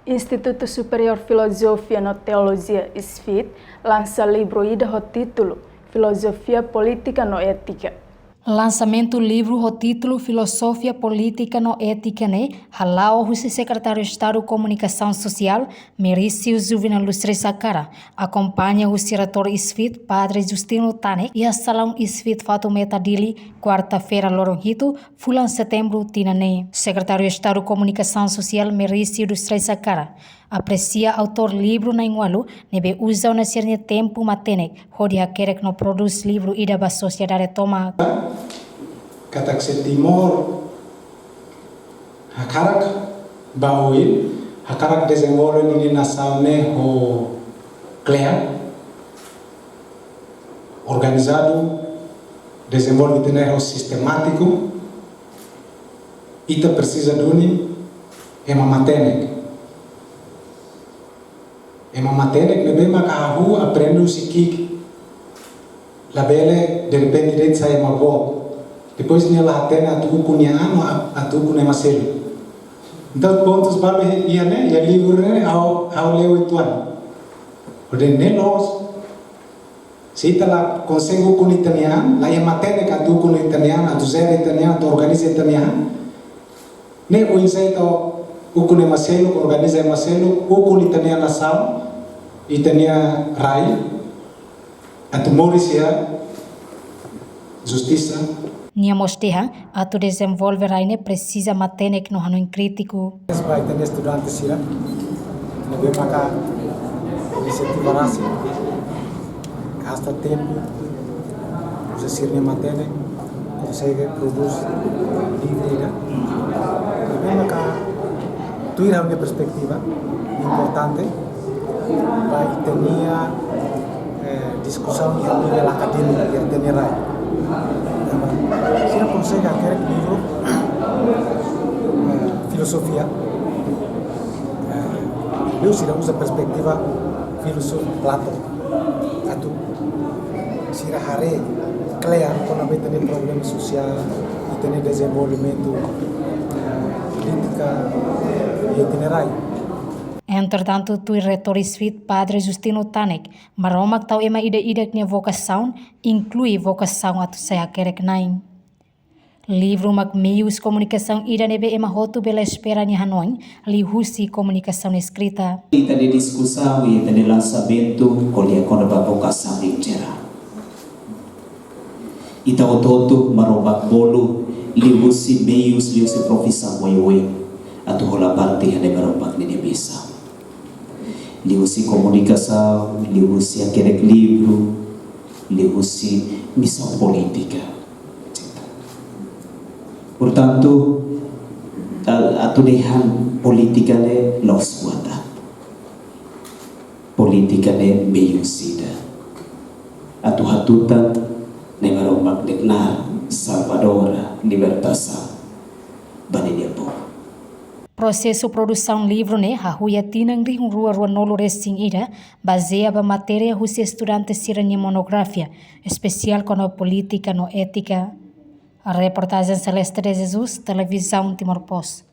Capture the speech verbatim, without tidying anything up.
Institutu Superiór Filozofia no Teolojia, ISFIT, lansa livru ida ho títulu Filozofia Polítika no Étika. Lansamentu livru ho títulu Filozofia Polítika no Étika ne'e hala'o husi Sekretáriu Estadu Komunikasaun Sosiál, Merício Juvenal dos Reis Acara, akompaña husi Reitór ISFIT, Padre Justino Tanek, iha salaun ISFIT Fatumeta, Dili, kuarta-feira, loron hitu, fulan setembru tinan ne'e. Sekretáriu Estadu Komunikasaun Sosiál, Merício dos Reis Acara, apresia autór livru na'in-ualu ne'ebé uza ona sira-nia tempu matenek hodi hakerek no prodús livru ida ba sosiedade tomak. Katak se Timor hakarak ba oin, hakarak dezenvolve ninia nasaun ne'e ho kle'an, organizadu, dezenvolve ita-nia ho sistemátiku, ita presiza duni ema matenek. Ema matenek ne'ebé maka hahú aprende husi ki'ik. Labele derrepente de'it sai ema boot. Depois nia la hatene atu ukun nia an, atu ukun ema seluk. Entaun pontus balu iha ne'e, iha livru ne'e, ha'u, ha'u lee uitoan. Hodi ne'e loos. Se ita la konsege ukun ita-nia an, la iha matenek atu ukun ita-nia an, atu jere ita-nia an, atu organiza ita-nia an, ne'e oinsá ita ukun ema seluk, organiza ema seluk, ukun ita-nia nasaun, ita-nia rai, atu moris iha justisa. Nia mós dehan, atu dezenvolve rai ne'e presiza matenek no hanoin krítiku. Ba ita-nia estudante sira ne'ebé maka inisiativa rasik, gasta tempu, uza sira-nia matenek, konsege prodús livru ida. Ne'ebé maka, tuir ha'u-nia perspetiva, importante ba ita-nia, eh, diskusaun iha nivel akadémiku iha ita-nia rai. Tanba sira konsege hakerek livru, eh, filozofia, eh, liuliu sira uza perspetiva filozofia Plato. Atu sira haree kle'an kona-ba ita-nia problema sosiál, ita-nia dezenvolvimentu, eh, polítika, iha ita-nia rai. Entretantu, tuir Reitór ISFIT, Padre Justino Tanek, Maromak tau ema ida-idak nia vokasaun, inklui vokasaun atu sai hakerek-na'in. Livru mak meius komunikasaun ida ne'ebé ema hotu bele espera nia hanoin liuhusi komunikasaun eskrita. Ita-nia diskusaun, ita-nia lansamentu, ko'alia kona-ba vokasaun em geral. Ita hotu-hotu Maromak bolu liuhusi meius, liuhusi profisaun oioin atu hola parte iha Maromak ninia misaun. Liuhusi komunikasaun, liuhusi hakerek livru, liuhusi misaun polítika. Portantu, a-, atu dehan polítika ne'e la'ós buat ida. Polítika ne'e meius ida atu hatutan Nai Maromak nia knaar salvadora, libertasaun ba ninia povu. Prosesu produsaun livru ne'e hahú iha tinan rihun rua rua-nulu resin ida, bazeia ba matéria husi estudante sira-nia monografia espesiál kona-ba polítika no étika. Reportajen Celeste de Jesus, Televizaun Timor Post.